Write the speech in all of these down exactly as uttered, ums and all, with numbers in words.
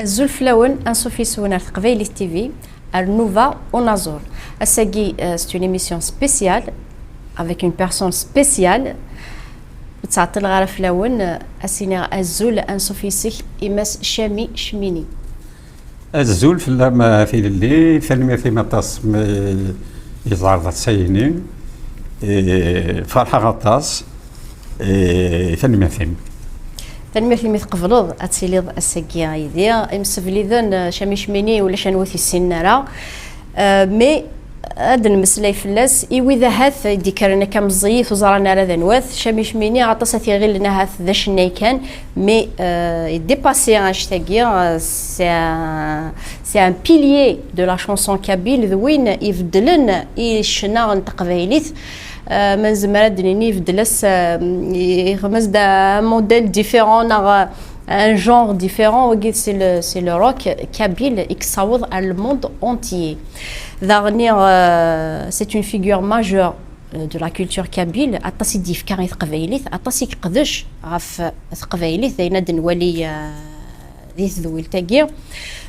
Azul fell-awen, ansuf yes-wen ar Teqbaylit T V, ar nnuba unaẓur. Ass-agi, euh, c'est une émission spéciale, avec une personne spéciale. Ur ttɛeṭṭileɣ ara fell-awen, euh, ad s-iniɣ azul, ansuf yes-k, i Mass Cami Cmini. Azul fell-am, a Tilelli, tanemmirt-im aṭas mi yeẓɣer d ass-ayini. Eh, ferḥeɣ aṭas. Eh, tanemmirt-im. Tanemmirt imi tqebleḍ ad tiliḍ ass-agi yid-i. Imsefliden, eh, Cami Cmini, ulac anwa ur t-yessinen ara. Eh, mais ad nmeslay fell-as i wid ahat i d-ikkren akka meẓẓiyit ur ẓran ara d anwa-t. Cami Cmini aṭas ad t-iɣilen ahat d acennay kan, mais, eh, idépassé annect-agi, eh, c'est un, c'est un pilier de la chanson kabyle, d win ibeddlen i ccna n teqbaylit. Euh, ma nezmer ad d-nini ibeddel-as, euh, yeɣmez-d un modèle différent neɣ, euh, un genre différent, wagi c'est le, c'est le rock kabyle i yessaweḍ ar le monde entier. Daɣen, euh, c'est une figure majeure, euh, de la culture kabyle, aṭas i d-yefka i teqbaylit, aṭas i yeqdec ɣef teqbaylit, d ayen ad nwali, euh, di tedwilt-agi.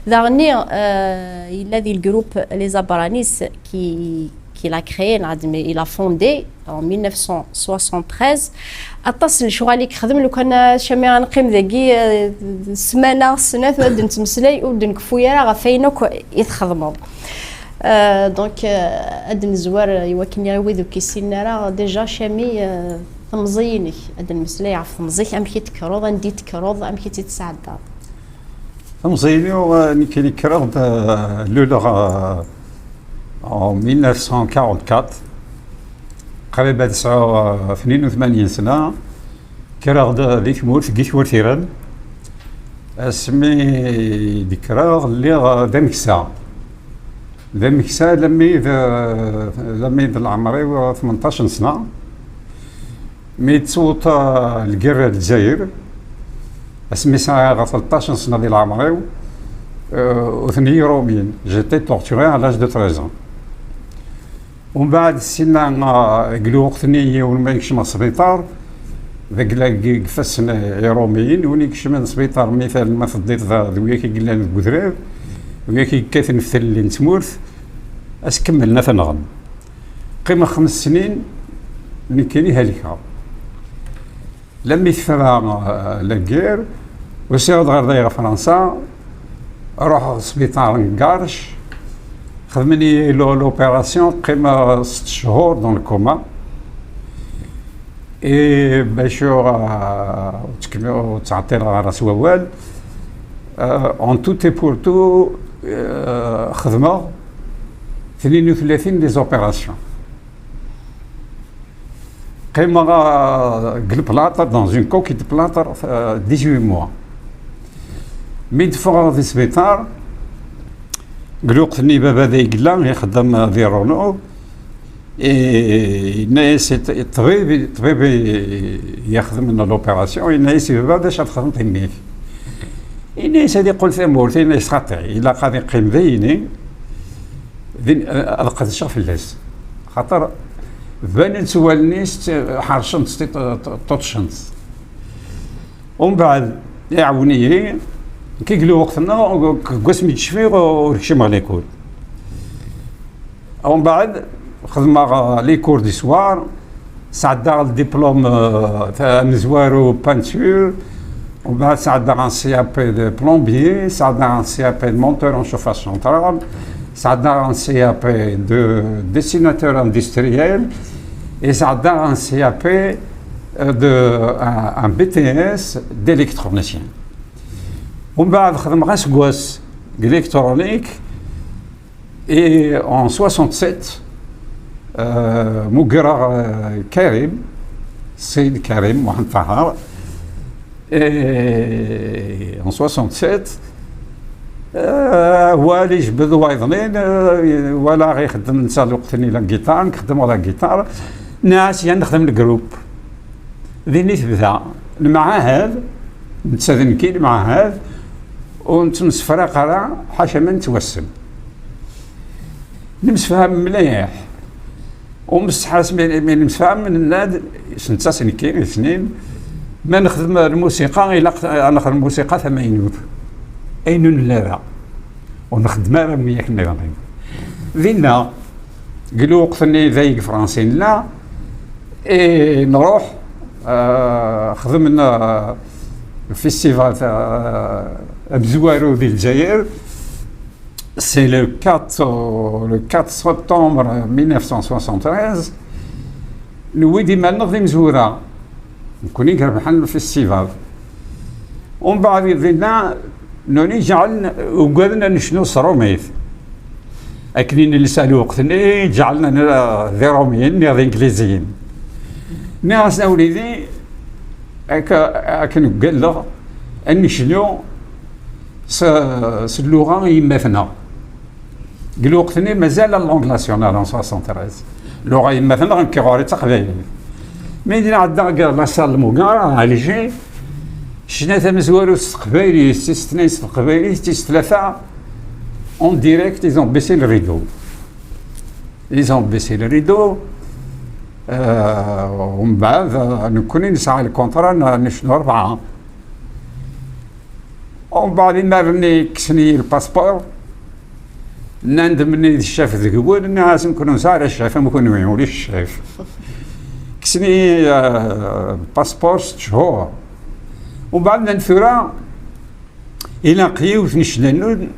Daɣen, euh, yella di le groupe Les Abranis qui, qui l'a créé, neɣ il a fondé en mille neuf cent soixante-treize. Aṭas n lecɣal i yexdem, lukan, euh, Cami ad neqqim dagi, euh, ssmana, snat, ur d-nettmeslay, ur d-nekfu ara ɣef ayen akk i txedmeḍ. Euh, donc, euh, ad nezwar, euh, i wakken i wid ur k-yessinen ara, déjà, Cami, euh, temẓi-inek, ad nmeslay ɣef temẓi-k, amek i d-tekkreḍ, anda i d-tekkreḍ, amek i tt-id-tesɛeddaḍ? Temẓi-inu, euh, nekkini kkreɣ-d, euh, luleɣ, euh, en mille neuf cent quarante-quatre, qrib ad sɛuɣ, euh, tnin u tmanyin sna. Kkreɣ-d di tmurt, deg At Wurtiren. Asmi d-kkreɣ, lliɣ d ameksa. D ameksa lammi d, lammi d leɛmer-iw tmenṭac n sna. Mi d-tewweḍ, eh, lgirra n Lezzayer, asmi sɛiɣ tleṭṭac n sna di leɛmer-iw, eh, ur ten-iyi-rumin. J'étais torturé à l'âge de treize ans. Umbeɛd, ssinna, ah, deg lweqt-nni, yiwen ma yekcem sbiṭar, deg la-, deg ifassen iṛumiyen, win ikecmen sbiṭar, mital ma teddiḍ d, d wiyak i yellan deg udrar, wiyak i yekkaten f tlelli n tmurt, ad s-kemmlen ad t-nɣen. Qqimeɣ xems snin, nekkini helkeɣ. Lammi tefra, euh, la guerre, usiɣ-d ɣer dayi ɣer Fransa, ruḥeɣ sbiṭar n Garches, xedmen-iyi lo-, l'opération, qqimeɣ sett chehur dans le coma. Et bac ur, euh, ur ttkemmi-, ur ttɛeṭṭileɣ ara s wawal, euh, en tout et pour tout, euh, xedmeɣ tnin u tlatin des opérations. Qqimeɣ, euh, deg le plâtre, dans une coquille de plâtre, euh, dix-huit mois. Mi d-ffɣeɣ di sbiṭar, deg lweqt-nni baba da i yella, ixeddem, euh, di Renault. Et yenna-yas i ṭ-, i ṭṭbib, ṭṭbib i, i yaxdmen l'opération, yenna-yas i baba: "D acu ara txedmeḍ i mmi-k?" Yenna-yas: "Ad iqqel tamurt." Yenna-yas: "Xaṭi, ilaq ad iqqim dayini, din, ad qedceɣ fell-as." Xaṭer banen-tt wallen-is, tt-, ḥercent-tt, tt-, ṭṭuṭcent. Umbeɛd, iɛawen-iyi, nekk deg lweqt-nneɣ, deg wasmi d-cfiɣ, ur kcimeɣ l'école. Umbeɛd, xedmeɣ, euh, les cours du soir, sɛeddaɣ le diplôme, euh, amezwaru peinture, umbeɛd sɛeddaɣ un C A P de plombier, sɛeddaɣ un C A P de monteur en chauffage central, sɛeddaɣ un C A P de dessinateur industriel, et sɛeddaɣ un C A P, euh, de, un, un B T S d'électronicien. Umbeɛd xedmeɣ aseggas deg l'électronique, et en soixante-sept, euh, mugreɣ, euh, Karim, Seyid Karim Mohamed Tahar. Et en soixante-sept, euh, wali jbed wayeḍnin, euh, walaɣ ixeddem netta lweqt-nni la guitare, nekk xeddmeɣ la guitare. Nniɣ-as: "Yan nexdem le groupe." Din i tebda lemɛahad, netta d nekki lemɛahad, ur nettemsefraq ara, ḥaca ma nettwassen. Nemsefham mliḥ. Umbeɛd, mi, mi nemsefham, nenna-d, s netta s nekki, i snin, ma nexdem lmusiqa, ilaq ad nexdem lmusiqa tamaynut. Ayen ur nelli ara, ur nxeddem ara am wiyak nniḍen. Dinna, deg lweqt-nni d ay deg Fransi nella, i nruḥ, eh, xedmen, eh, festival, eh, amezwaru di Lezzayer. C'est le quatre, le quatre septembre mille neuf cent soixante-treize. Newwi-d iman-nneɣ d imezwura. Nekkni i irebḥen lfestival. Umbeɛd dinna, nuni ǧeɛlen, ugaden ad necnu s trumit. Akken i nelsa lweqt-nni, ǧeɛlen d iṛumiyen, niɣ d ingliziyen. Nniɣ-asen a wlidi, akka, akken ugadeɣ, ad necnu s, s lluɣa n yemma-tneɣ. Deg lweqt-nni mazal la langue nationale en soixante-treize. Lluɣa yemma-tneɣ nekk ɣur-i d taqbaylit. Mi d-nɛedda deg la salle Mugar, Alger, ccna tamezwarut s teqbaylit, tis tnayen s teqbaylit, tis tlata, en direct, ils ont baissé le rideau. Ils ont baissé le rideau. Euh, umbeɛd, euh, nekkni nesɛa lkuntra n, necnu rebɛa. Umbeɛd imaren-nni kksen-iyi lpaspur. Nnan-d menni d ccaf deg-wen, nniɣ-asen, "Kenwi ur nesɛi ara ccaf am kenwi, ulac ccaf." Kksen-iyi, euh, lpaspur sett chur. Umbeɛd nnan, "Tura ilaq yiwet n ccna-nwen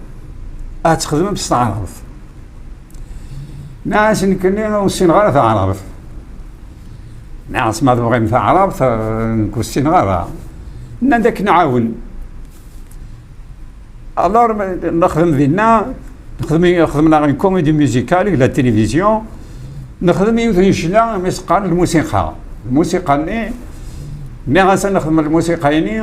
ad txedmem s taɛrabt." Nniɣ-as, "Nekkni ur ssineɣ ara taɛrabt." Nniɣ-as, "Ma tebɣim taɛrabt, eh, nekk ur ssineɣ ara." Nnan-d, "Ad k-nɛawen." Alors, nexdem dinna, nexdem, xedmen-aɣ une comédie musicale, la télévision. Nexdem yiwet n ccna, mi s-qqaren lmusiqa. Lmusiqa-nni, nniɣ-as ad nexdem lmusiqa-ini,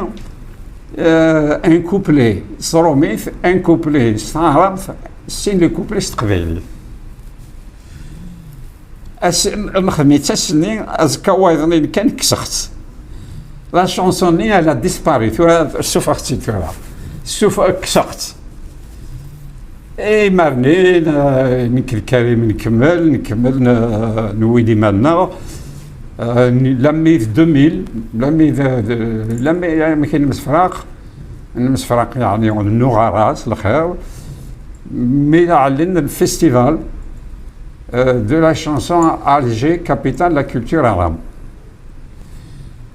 euh, un couplet s trumit, un couplet s taɛrabt, sin les couplets s teqbaylit. As-, m-, mexdem-itt ass-nni, azekka wayeḍ-nni kan kkseɣ-tt. La chanson-nni, elle a disparu, tura ssufɣeɣ-tt-id tura. Ssuf-, kkseɣ-tt. Imaren-nni, eh, nekk d Karim nkemmel, nkemmel, n-, newwi-d iman-nneɣ. Eh, n-, lammi d deux mille, lammi d, d, lammi, amek i nemsefraq, nemsefraq, yeɛni, ur nennuɣ ara s lxir. Mi la ɛellen le festival, eh, de la chanson Alger, capitale de la culture arabe.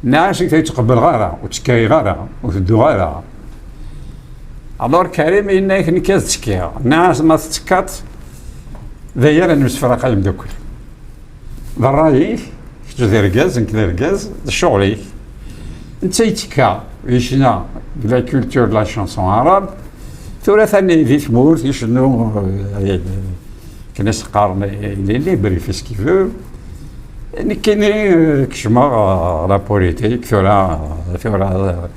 Nniɣ-as, "Nekk ur ttqebbleɣ ara, ur ttekkayeɣ ara, ur tedduɣ ara." Alors Karim yenna-ak, "Nekk ad ttekkiɣ." Nniɣ-as, "Ma tettekkaḍ, d aya ara nemsefraq a yemdakel. D ṛṛay-ik, kečč d argaz, nekk d argaz, d ccɣel-ik." Netta yettekka, yecna deg la culture de la chanson arabe. Tura tani di tmurt, icennu, eh, akken i s-qqaren, il est libre, il fait ce qu'il veut. Nekkini, eh, kecmeɣ, eh, la politique, tura, tura,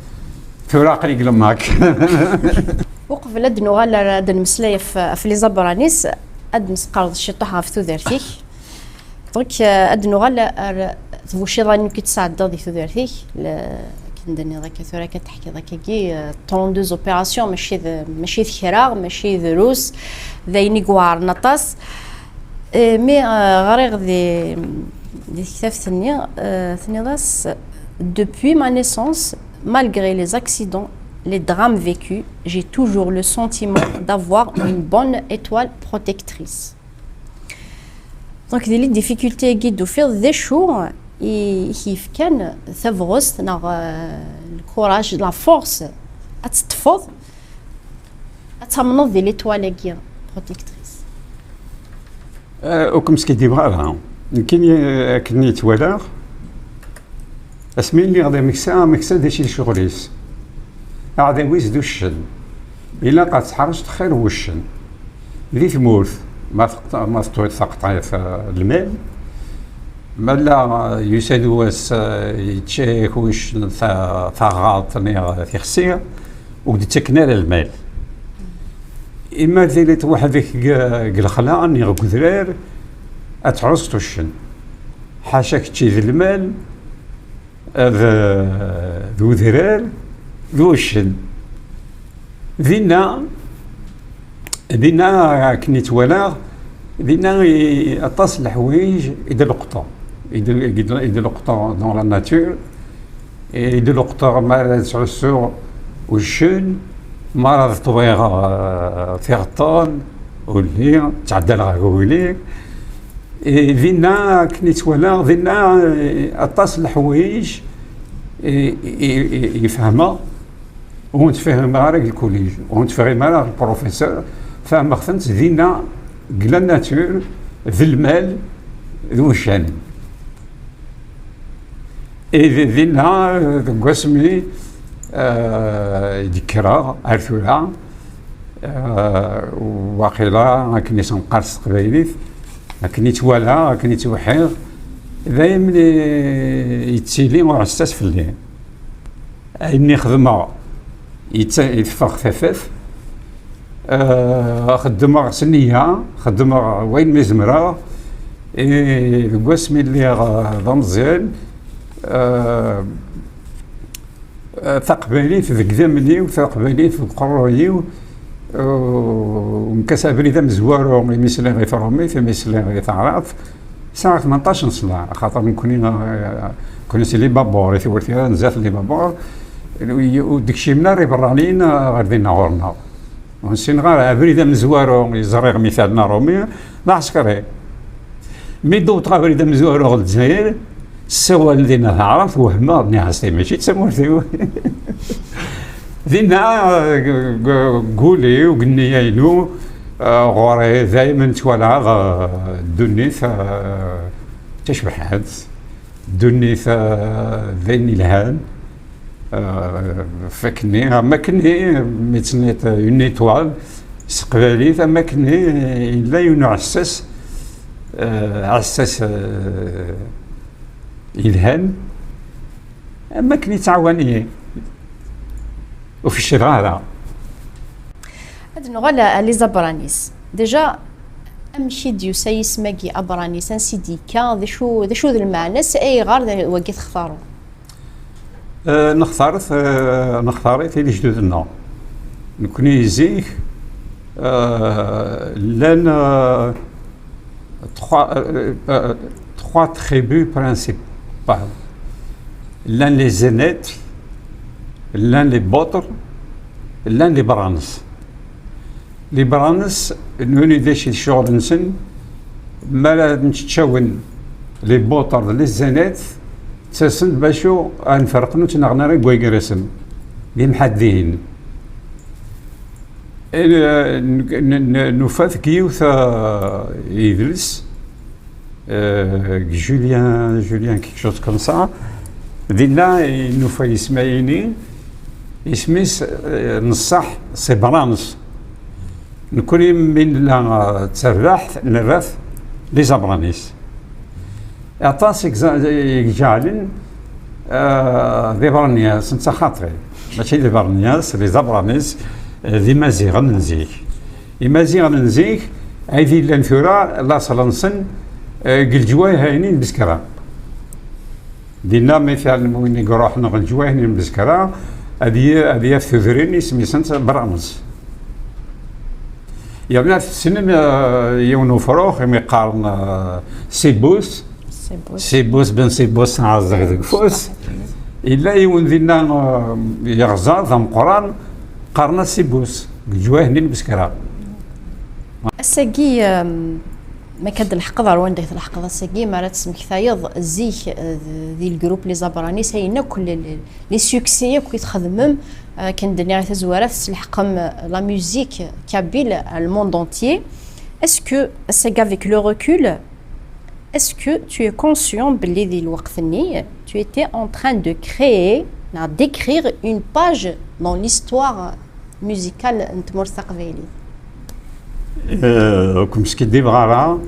tura aql-i deg lemmak. Uqbel ad nuɣal ar, ad nmeslay ɣef, ɣef les Abranis, ad nesqerḍ ciṭuḥ ɣef tudert-ik. Donc, eh, ad nuɣal ar tbuciḍa-nni i tesɛeddaḍ di tudert-ik, le-, akken d-nniḍ akka tura, akka teḥkiḍ akkagi, eh, trente-deux opérations, mačči d, mačči d kra, mačči drus, d ayen i iweɛren aṭas. Eh, mi, eh, ɣriɣ di, di tektabt-nni, eh, tenniḍ-as, "Depuis ma naissance, malgré les accidents, les drames vécus, j'ai toujours le sentiment d'avoir une bonne étoile protectrice." Donc, di les difficultés-agi d-tufiḍ d acu i, i k-yefkan tabɣest neɣ, euh, le courage, la force ad teṭṭfeḍ, ad tamneḍ di l'étoile-agi protectrice? Euh, ur kem-skiddibeɣ ara. Nekkini, euh, akken i ttwaliɣ, asmi nniɣ d ameksa, ameksa d acu i d ccɣel-is? Aɛdaw-is d uccen. Ilaq ad teḥreṣ xir n wuccen. Di tmurt, ma teqṭ-, ma teṭwiḍ taqeṭɛit, eh, lmal, ma la, eh, yusa-d wass, eh, yečča-yak wuccen ta-, taɣaṭ neɣ tixsi, ur k-d-ttaken ara lmal. Ima tiliḍ weḥd-k g-, g lexla neɣ g udrar, ad tɛuẓeḍ uccen. Ḥaca kečči d lmal, d, d udrar, d uccen. Dinna, dinna, akken i ttwaliɣ, dinna i, aṭas n leḥwayeǧ i d-leqṭeɣ. I d-, i d-, i d-leqṭeɣ dans la nature, i d-leqṭeɣ mi ara ttɛussuɣ uccen, Mi ara ḍeṭṭbeɣ, eh, tiɣeṭṭen, ulli, ttɛeddaleɣ ɣer wuli. Eh, dinna, akken i ttwalaɣ, dinna, eh, aṭas n leḥwayeǧ, eh, i, i, i fehmeɣ, ur tent-fhimeɣ ara deg lkulij, ur tent-fhimeɣ ara deg lprofesseur, fehmeɣ-tent dinna, deg la nature, d lmal, d wuccanen. I di-, dinna, deg wasmi, eh, i d-kkreɣ ar tura, eh, waqila akken i s-neqqar s teqbaylit, akken i ttwalaɣ, akken i ttwḥiɣ, dayem i yettili uɛessas fell-i. Ayen i xedmeɣ, yetta-, iteffeɣ tafat. Eh, xeddmeɣ s nniya, xeddmeɣ wayen mi zemreɣ. I deg wasmi lliɣ, eh, d ameẓyan, eh, eh, taqbaylit deg idammen-iw, taqbaylit deg uqerruy-iw, eh, mkas abrid amezwaru imi sliɣ i trumit, imi sliɣ i taɛrabt. Sɛiɣ tmenṭac n sna, axaṭer nekkni, eh, nekkni si Libabur, i tewwurt-a n zdat Libabur, ur d-kcimen ara iberraniyen, eh, ɣer dinna ɣur-neɣ. Ur ssineɣ ara abrid amezwaru i ẓriɣ, mital n Rumi, d aɛsekri. Mi d-wwḍeɣ abrid amezwaru ɣer Lezzayer, ssawalen dinna taɛrabt, wehmeɣ, nniɣ-as, "Tay mačči d tamurt-iw." Dinna, eh, g-, g-, gul-iw, g nniya-inu, eh, ɣur-i daymen ttwalaɣ, eh, ddunit, eh, d tacebḥant, ddunit, eh, d ayen ilhan, eh, f akkenni, am akkenni, mi ttnit une étoile, s teqbaylit, am akkenni, yella yiwen uɛessas, eh, aɛessas, eh, yelhan, am akken yettɛawan-iyi. Ur feccleɣ ara. Ad nuɣal ɣer les Abranis. Déjà, amek i d-yusa yisem-agi Abranis? Ansi d-yekka? D acu, d acu d lmeɛna-s? Ayɣer d wagi textareḍ? Eh, nextar-it, eh, nextar-it i lejdud-nneɣ. Nekni zik, eh, llan, eh, trois, euh, euh, trois tribus principales. Llan les Zénètes, llan les Botres, llan les Branes. Les Branes, nuni d acu d ccɣel-nsen, mi ara mčeččawen les Botres d les Zénètes, ttasen-d bacu ad nferqen ur ttnaɣen ara deg waygar-asen. D imḥaddiyen. Eh, n-, n-, n-, nufa deg yiwet, eh, idles, eh, deg Julien, Julien quelque chose comme ça. Dinna i nufa yisem-ayini, isem-is, eh, n ṣṣeḥ, c'est Branes. Nekkni mi nella, eh, d tarbaḥt, nerra-t les Abranis. Aṭas i gza-, i ijeɛlen, eh, d ibernyas, netta xaṭi. Mačči d ibernyas, d les Abranis, eh, d imaziɣen n zik. Imaziɣen n zik, ay d-illan tura, laṣel-nsen, eh, deg leǧwayeh-ayni n Beskra. Dinna, mithal n win i iruḥen ɣer leǧwayeh-nni n Beskra, ad y-, ad yaf tudrin isem-isent Branes. Yerna tessnem, eh, yiwen ufrux imi qqaren, eh, Sibus. Sibus. Sibus ben Sibus ɛeẓẓeg deg ufus. Yella yiwen dinna, eh, yeɣza d ameqqran, qqaren-as Sibus, deg leǧwayeh-nni n Beskra. Ass-agi, em, ma akka d-tleḥqeḍ ar wanda i tleḥqeḍ ass-agi, mi ara tesmektayeḍ zik, eh, d-, di lgrup Les Abranis, ayen akk, le, le, les succès akk i txedmem, eh, akken d-nniɣ i tazwara, tesleḥqem, eh, la musique kabyle à le monde entier. Est-ce que, ass-agi, avec le recul, est-ce que tu es conscient belli di lweqt-nni, tu étais en train de créer, neɣ d'écrire une page dans l'histoire musicale n tmurt taqbaylit? Eh, ur kem-skiddibeɣ ara.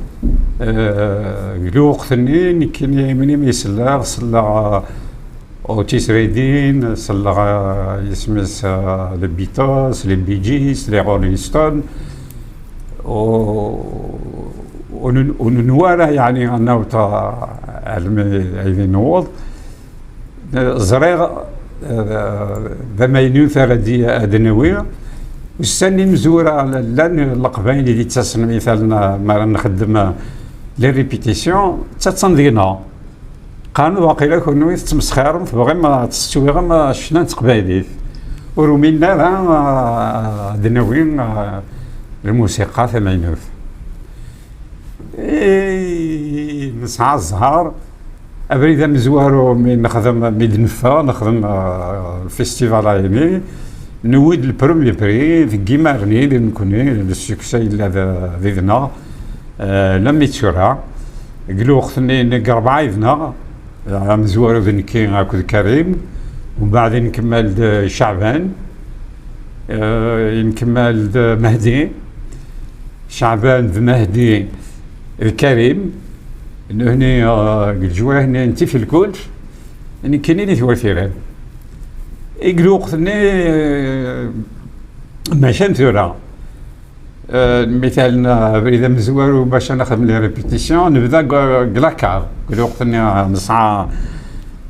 Eh, deg lweqt-nni, nekkini, imini mi selleɣ, selleɣ, eh, Otis Redding, selleɣ, eh, isem-is, eh, les Beatles, les Bee Gees, les Rolling Stones. U, ur nen-, ur nenwa ara, yeɛni, ad naweḍ, eh, almi ay din newweḍ. Ẓriɣ, eh, d amaynut ara d-, ad d-nawi. Ussan imezwura llan leqbayel i d-ittasen, mithal, mi ara nxeddem les répétitions, ttaḍsan deg-neɣ. Qqaren-d, waqila kunwi tettmesxirem, tebɣim ad tettwiɣem ccna n teqbaylit. Ur umilen ara, ah, ad d-nawi, ah, lmusiqa tamaynut. I nesɛa zzher, abrid amezwaru mi nexdem, mi d-neffeɣ, nexdem, ah, lfestival-ayini, newwi-d le premier prix deg yimarni d nekkni, le succès yella d-, did-neɣ, ah, lammi d tura. Deg lweqt-nni, nekk rebɛa yid-neɣ, amezwaru d nekki akked Karim, umbeɛd i nkemmel-d Caɛban, eh, i nkemmel-d Mehdi, Caɛban d Mehdi d Karim, nehni, eh, deg leǧwayeh-nni n Tifelkult, nekkini di Twertiran. I deg lweqt-nni, eh, maca am tura, Eh, mital, eh, abrid amezwaru bac ad nexdem les répétitions, nebda deg, deg la cave. Deg lweqt-nni, eh, nesɛa,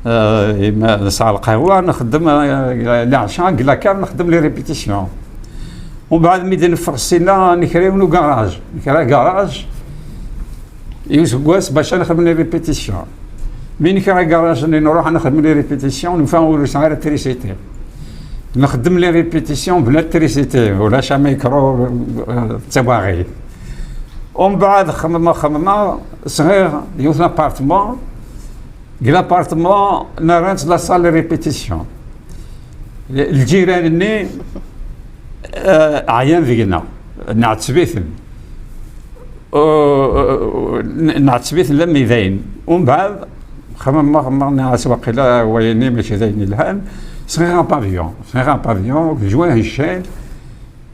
eh, ima-, nesɛa lqahwa, nexdem, eh, leɛca, deg la cave nexdem les répétitions. Umbeɛd mi d-neffeɣ ssinna, nekra yiwen ugaraj. Nekra garaj, i useggas bac ad nexdem les répétitions. Mi nekra garaj-nni, nruḥ ad nexdem les répétitions, nufa ur yesɛi ara trisiti. Nexdem les répétitions bla trisiti, ulac amikru, eh, d tawaɣit. Umbeɛd xemmemeɣ, xemmemeɣ, sɣiɣ yiwet l'appartement, deg l'appartement nerra-tt la salle de répétition. Lǧiran-nni, eh, ɛyan deg-neɣ, nɛetteb-iten. Uh, n-, nɛetteb-iten lammi dayen. Umbeɛd, xemmemeɣ, xemmemeɣ, nniɣ-as waqila wayenni mačči d ayen yelhan. Sɣiɣ un pavillon, sɣiɣ un pavillon, deg leǧwayeh n ccan,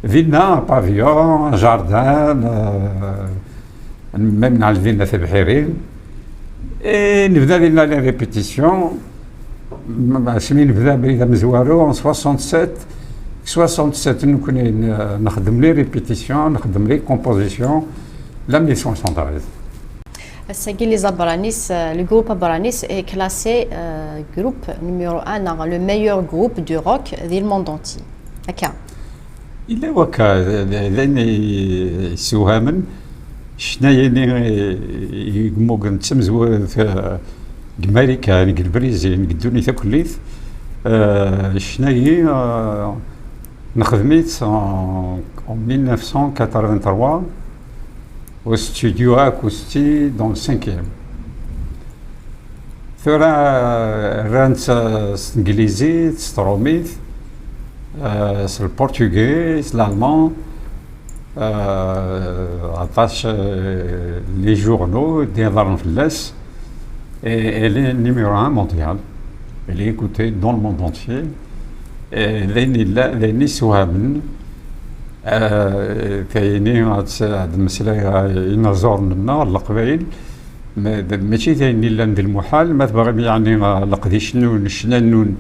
dinna un pavillon, un jardin, euh, même nɛell dinna tibḥirin. Et nebda dinna les répétitions. M-, asmi nebda abrid amezwaru, en soixante-sept, soixante-sept, nekkni n-, nexdem les répétitions, nexdem les compositions, lammi soixante-treize. Ass-agi, les Abranis, euh, le groupe Abranis est classé, euh, groupe numéro un, le meilleur groupe de rock du monde entier. Akka. Yella wakka, d, d, d ayen i-, yessewhamen. Ccna-yini i, i yemmugren d tamezwarut, eh, deg Marikan, deg Lbrizil, deg ddunit akk-nni. Eh, ccna-yi, eh, nexdem-itt en, en mille neuf cent quatre-vingt-trois au studio Acousti dans le cinquième. Tura, eh, rran-tt, eh, s tanglizit, s trumit, eh, s le portugais, s l'allemand, eh, aṭas, eh, les journaux d-iḍerren fell-as. Et elle est numéro un mondial. Elle est écoutée dans le monde entier. Et d ayen yella, d ayen yessewhamen. Eh, tayni ad, ad d-mmeslayeɣ, eh, inaẓuren-nneɣ, Leqbayel. Ma-, d-, mačči d ayen yellan d lmuḥal, ma tebɣam, yeɛni, eh, leqdic-nnun, ccna-nnun,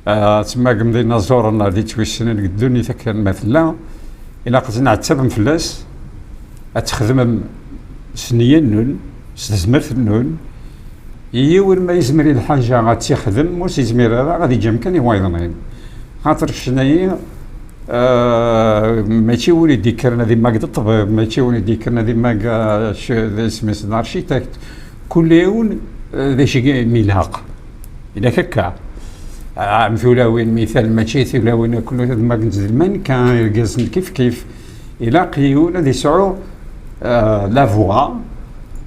eh, ad temmagem d inaẓuren ad yettwissnen deg ddunit akken ma tella, ilaq ad tenɛettabem fell-as, ad txedmem s nniya-nnun, s tezmert-nnun. Yiwen ma yezmer i lḥaǧa ad tt-ixdem, ur s-yezmir ara ad yeǧǧ amkan i wayeḍnin. Xaṭer ccna-yi, eh, mačči win i d-yekkren ad immag d ṭṭbib, mačči win i d-yekkren ad immag, eh, c-, d isem-is d architecte. Kul yiwen, eh, d acu i m-ilaq. Ilaq akka. Ah, am tulawin, mital, mačči tulawin akk ad mmagent d lmanka, irgazen kif kif. Ilaq yiwen ad yesɛu, eh, la voix,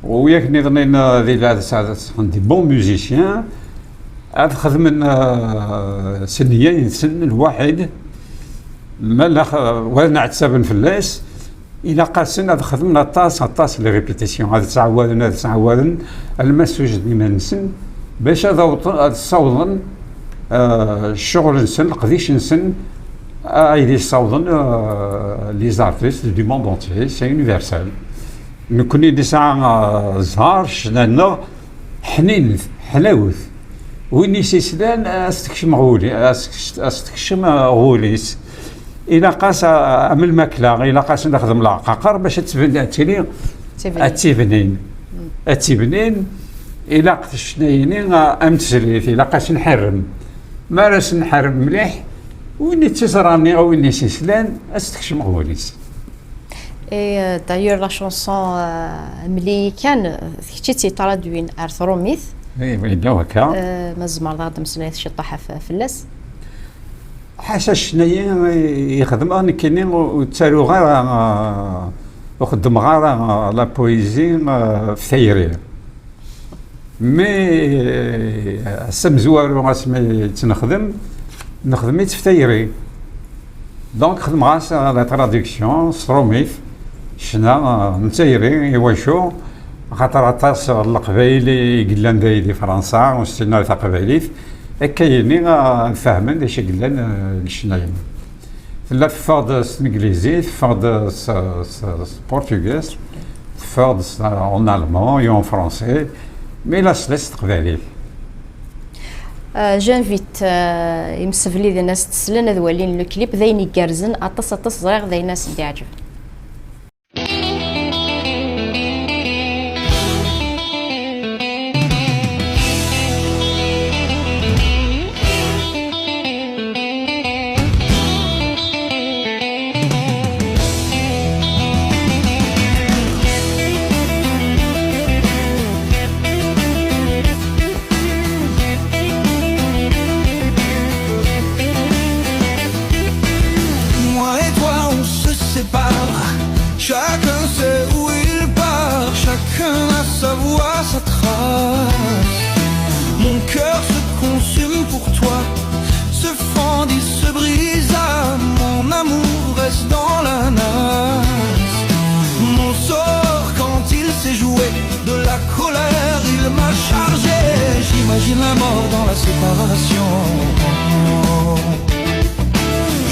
u yak nniḍen, eh, di la, des bons musiciens, ad xedmen, eh, s nniya-nsen lwaḥid, ma la x-, wala nɛettaben fell-as, ilaq-asen ad xedmen aṭas, aṭas les répétitions, ad ttɛawaden, ad ttɛawaden, alma ssujden iman-nsen, bac ad awḍen, ad ssawḍen, eh, ccɣel-nsen, leqdic-nsen, ayd ssawḍen, eh, les artistes du monde entier, c'est universel. Nekkni nesɛa, eh, zzher, ccna-nneɣ, ḥninet, ḥlawet. Win i s-islan, ad s-tekcem ɣuli-, ad s-, ad s-tekcem, eh, ɣul-is. Ilaq-as, eh, am lmakla, ilaq-as nexdem leɛqaqer bac ad tbin-, ad tili, ad tibnin. Ad tibnin, ilaq ccna-yini, eh, am teslit, ilaq-as nḥerrem. Mi ara s-nḥerrem mliḥ, win i tt-iẓran, win i s-islan, ad s-tekcem ɣul-is. Et, euh, d'ailleurs, la chanson, euh, Mli kan, d kečč i tt-yettradwin ar trumit. Eh, yella wakka. Euh, ma tzemreḍ ad d-meslayeḍ ciṭṭaḥ f-, fell-as? Ḥaca ccna-yi i xedmeɣ nekkini, ur ttaruɣ ara, ah, ur xeddmeɣ ara, ah, la poésie, ah, f tayri. Mais, eh, ass amezwaru asmi i tt-nexdem, nexdem-itt f tayri. Donc xedmeɣ-as la traduction s trumit, ccna, ah, n tayri, i wacu? Axaṭer aṭas n Leqbayel i yellan day di Fransa, ur ssinen ara taqbaylit, akka-yini, ah, ad fehmen d acu i yellan, ah, lecna-inu. Tella teffeɣ-d s tneglizit, teffeɣ-d s, s, s portugais, teffeɣ-d s, en allemand et en français, mais l'asl-is s teqbaylit. Euh, j'invite, euh, imsefliden ad s-teslen ad walin le clip, d ayen igerrzen aṭas, aṭas, ẓriɣ d ayen ad sen-d-iɛǧeb. Moi et toi, on se sépare. Chacun sait où il part. Chacun a sa voie, sa trace. Mon cœur se consume pour toi. Se fendit, se brisa. Mon amour reste dans la nasse. Mon sort, quand il s'est joué, de la colère, il m'a chargé. J'imagine la mort dans la séparation.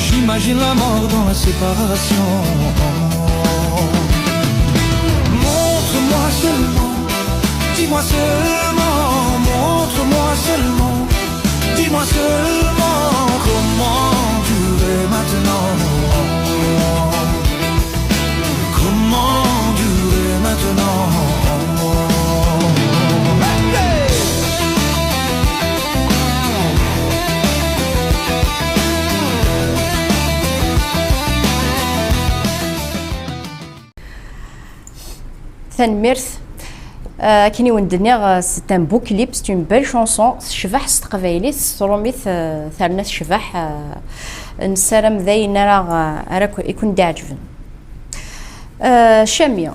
J'imagine la mort dans la séparation. Montre-moi seulement, dis-moi seulement, montre-moi seulement, dis-moi seulement comment tu es maintenant. Comment durer maintenant? Tanemmirt. Euh, akken i wen-d-nniɣ, euh, c'est un beau clip, c'est une belle chanson. Tecbeḥ s teqbaylit, s trumit, euh, terna tecbeḥ. Euh, nessaram d ayen ara, euh, ara ku- i ken-d-iɛeǧben. Euh, Cami,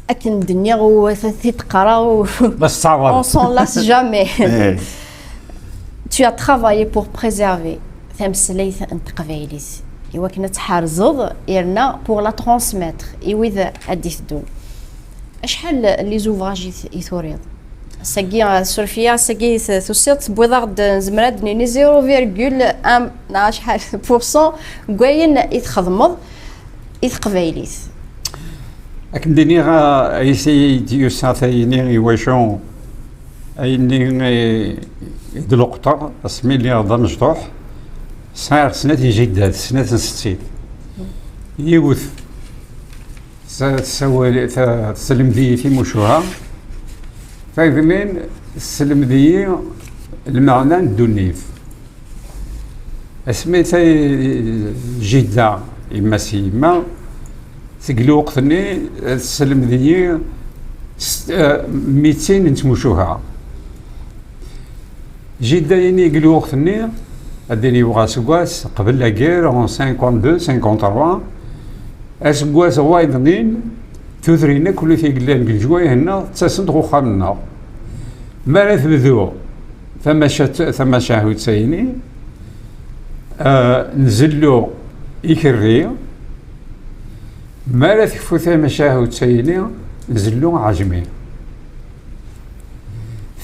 akken d-nniɣ, u t-id-qqareɣ, u La tettɛawaḍ. On s'en lasse jamais. Eh. Tu as travaillé pour préserver tameslayt n teqbaylit, i wakken ad tḥerzeḍ, yerna pour la transmettre i wid ad d-iteddun. Acḥal n les ouvrages i t- i turiḍ? Ass-agi, suref-iyi, ass-agi t- tusiḍ, tewwiḍ-aɣ-d, nezmer ad d-nini zéro virgule un neɣ acḥal pour cent n wayen i txedmeḍ i teqbaylit. Akken d-iniɣ, ah, ayes i d-yusa tayini, i wacu ayenni i, i d-luqṭeɣ asmi lliɣ d amecṭuḥ, sɛiɣ snat n jiddat, snat n settit. Yiwet s- tessawal, t- tesselmed-iyi timucuha, tagmin tesselmed-iyi lmeɛna n ddunit. Asmi tay jidda, yemma-s n yemma, seg lweqt-nni, eh, tesselmed-iyi s- eh, mitin n tmucuha. Jidda-ini deg lweqt-nni, ad d-iniweɣ aseggas qbel la guerre, en cinquante-deux, cinquante-trois, aseggas wayeḍnin, tudrin akk i yellan deg leǧwayeh-nneɣ ttasent ɣer uxxam-nneɣ. Mi ara tebdu tamaca- tamacahut-ayini, ah, nzellu ikerri. Mi ara tekfu tamacahut-ayini, nzellu aɛejmi.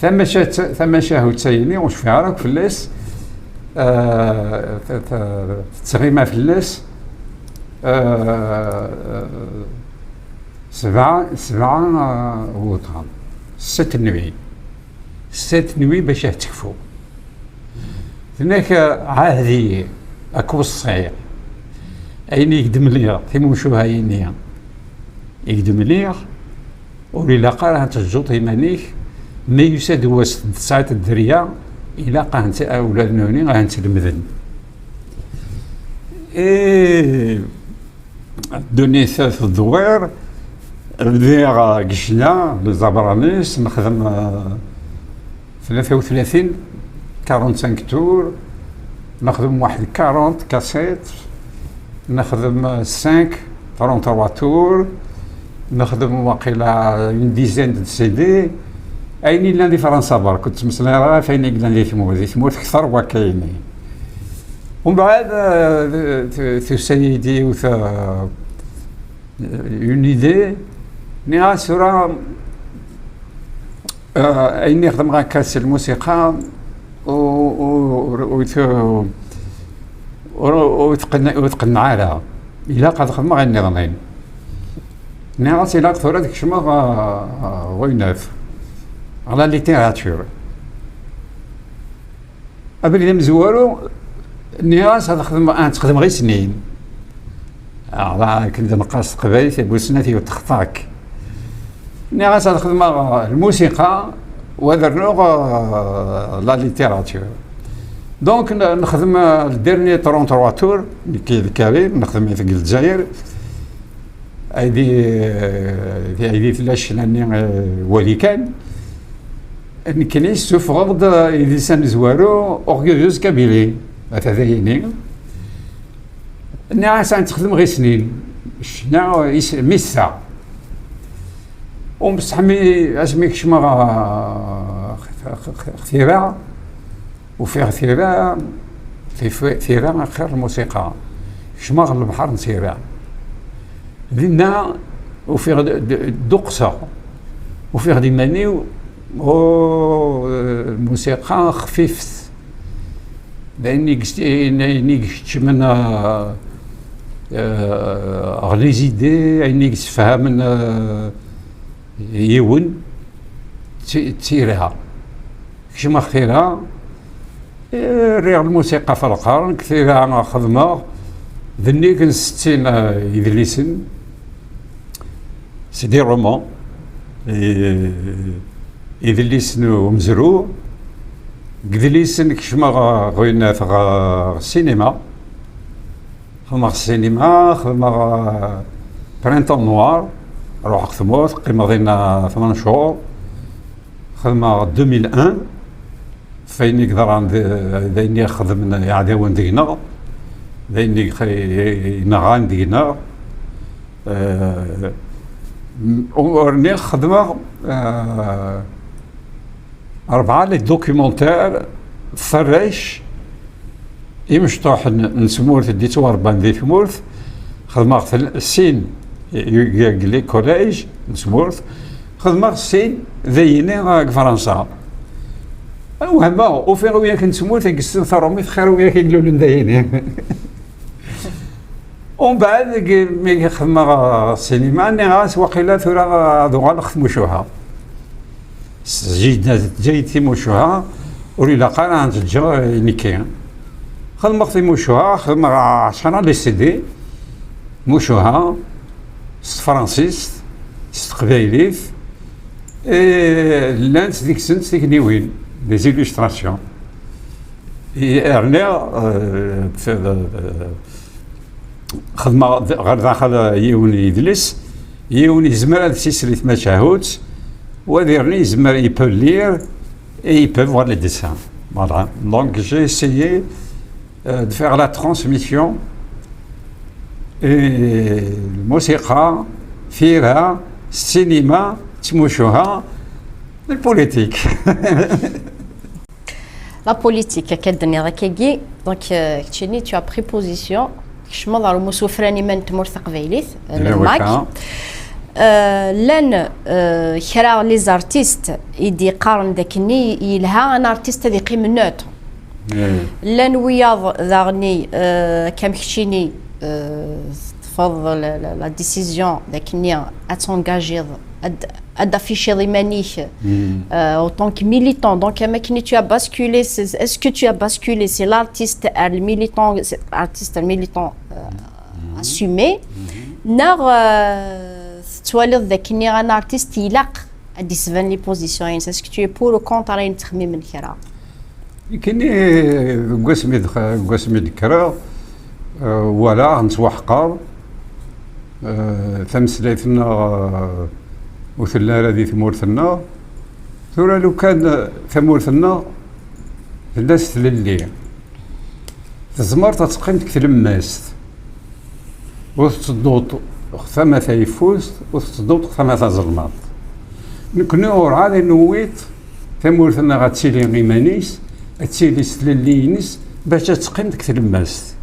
Tamaca- tamacahut-ayini ur cfiɣ ara akk fell-as, ah, t- t- tettɣima fell-as, ah, sebɛa, sebɛa, ah, wuḍan, sept nuits. Sept nuits bac ad tekfu. Tenna-k, ah, ɛahd-iyi, ad k-weṣṣiɣ. Ayen i k-d-mliɣ, timucuha-yini i k-d-mliɣ, ur ilaq ara ad teǧǧuḍ iman-ik, ma yusa-d wass tesɛiḍ dderya, ilaq ad hent- ula d nutni ad hent-lemden. Eh, ddunit teddewwir, bdiɣ, eh, deg ccna, les abranis, nexdem, eh, tlata u tlatin, quarante-cinq tours, Nexdem waḥed quarante cassettes, nexdem cinq trente-trois tours, nexdem waqila une dizaine de C D. Ayen yellan di Fransa berk, ur ttmeslayeɣ ara ɣef ayen yellan di tmurt. Di tmurt kter wakka-yini. Umbeɛd, eh, t-, tusa-yi-d yiwet, eh, une idée, nniɣ-as tura, eh, ayen i xedmeɣ akka s lmusiqa, ur, ur, ur, ur, ur tqenneɛ ara. Ilaq ad xedmeɣ ayen nniḍen. Nniɣ-as ilaq tura ad kecmeɣ, eh, ɣer la littérature. Abrid amezwaru, nniɣ-as ad xedmeɣ, ad xedmeɣ i snin. Ala, akken d-neqqar s teqbaylit, bu snat yiwet texṭak. Nniɣ-as ad xedmeɣ lmusiqa, u ad rnuɣ, eh, la littérature. Donc, n-, nexdem, eh, le dernier trente-trois tours, nekki d Karim, nexdem-it deg Lezzayer. Aydi, eh, aydi tella ccna-nni, eh, wali kan. Nekkini ssufɣeɣ-d, eh, idis amezwaru, Orgueilleuse Kabylie, ata d ayini. Nniɣ-as ad tt-xedmeɣ i snin, ccna is-, missa. Umbeṣṣeḥ mi, asmi kecmeɣ, eh, x-, x-, x-, tira, ufiɣ tira, tif-, tira axir lmusiqa. Kecmeɣ ɣer lebḥer n tira. Dinna ufiɣ d-, d-, dduqseɣ. Ufiɣ-d iman-iw, oh, lmusiqa xfifet. D ayen i yest-, ayen i ikeččmen, eh, eh, ɣer les idées, ayen i yessefhamen, eh, yiwen, d ti-, d tira. Kecmeɣ tira, eh, rriɣ lmusiqa ɣef lqern, deg tira xedmeɣ, d nnig n settin, eh, idlisen, c'est des romans, eh, idlisen n umezruy, deg idlisen kecmeɣ ɣer, ɣer, ɣer ssinima, xedmeɣ ssinima, xedmeɣ, eh, Printemps Noir, ruḥeɣ tmurt, qqimeɣ dinna tmen cchur, xedmeɣ deux mille un, f ayen i yeḍran d, d ayen i xedmen iɛdawen deg-neɣ, d ayen i x-, i, i, i nɣan deg-neɣ. Eh, m-, ur rniɣ xedmeɣ, eh, rebɛa les documentaires f warrac imecṭuḥen n tmurt i d-ittwarebban di tmurt. Xedmeɣ tel-, sin i, i, deg les collèges n tmurt, xedmeɣ sin d ayini, ah, deg Fransa. Wehmeɣ, ufiɣ wiyak n tmurt i yessen tarumit xir wiyak i ilulen d ayini. Umbeɛd, deg, mi xedmeɣ, ah, ssinima, nniɣ-as waqila tura ad uɣaleɣ tmucuha. S-, jida teǧǧa-yi-d timucuha, ur ilaq ara ad tt-ǧǧeɣ i nekki. Xedmeɣ timucuha, xedmeɣ ɛecra les C D, mucuha, s tefransist, s teqbaylit, eh, llant deg-sent tigniwin, des illustrations. I, rniɣ, eh, t-, xedmeɣ d-, ɣer daxel yiwen yidles, yiwen yezmer ad s-isel i tmacahut, wa diɣen yezmer, il peut lire et il peut voir les dessins. Voilà. Donc, j'ai essayé, euh, de faire la transmission et lmusiqa, tira, ssinima, tmucuha, la politique. La politique, akka d-nniɣ akkagi, donc, euh, keččini, tu as pris position, kecmeḍ ɣer umussu ufran iman n tmurt taqbaylit, euh, le MAK. Euh, llan, euh, kra les artistes i d-yeqqaren d akken yelha un artiste ad yeqqim neutre. Llan wiyaḍ daɣen, euh, kam keččini, euh, teṭṭfeḍ la, la, la décision d akken ad t'engagiḍ, ad, ad affichiḍ iman-ik, euh, en tant que militant. Donc, am akken tu as basculé, c'est, est-ce que tu as basculé, c'est l'artiste, euh, le militant, c'est artiste, le militant, euh, assumé, neɣ, euh, tettwaliḍ d akken un artiste ilaq ad d-isban les positions-ines? Est-ce que tu es pour ou contre ayen ttxemmimen kra? Nekkini, deg wasmi d-, deg wasmi d-kkreɣ, eh, walaɣ nettwaḥqer, eh, tameslayt-nneɣ, eh, ur telli ara di tmurt-nneɣ. Tura lukan, eh, tamurt-nneɣ tella s tlelli. Tzemreḍ ad teqqimeḍ deg tlemmast, ur tettedduḍ tama tayeffust, ur tettedduḍ tama tazelmaḍt. Nekni urɛad i newwiḍ tamurt-nneɣ ad tili iman-is, ad tili s tlelli-ines, bac ad teqqim deg tlemmast.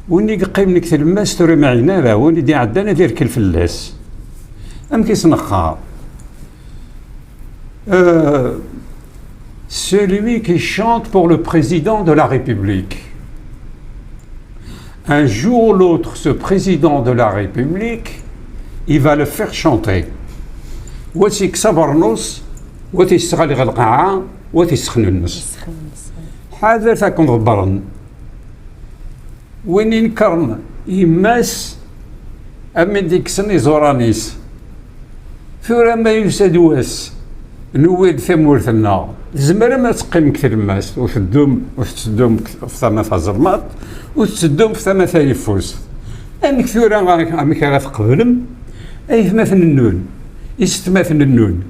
Win i yeqqimen deg tlemmast ur imɛin ara, win i d-iɛeddan ad irkel fell-as. Amek i s-neqqar? Euh, celui qui chante pour le président de la République. Un jour ou l'autre, ce président de la République, il va le faire chanter. Wa ad s-yekkes abernus, wa ad t-yesseɣli ɣer lqaɛa, wa ad t-yessexnunes. Ḥader ad ken-ḍebbren. Win inekkren yemma-s, am i d-ikksen iẓuran-is. Tura ma yusa-d wass, newwi-d tamurt-nneɣ, tzemrem ad teqqim deg tlemmast, ur teddum, ur tetteddum f tama tazelmaḍt, ur tetteddum f tama tayeffust. Amek tura, amek ara tqeblem aytmaten-nnun, isetmaten-nnun,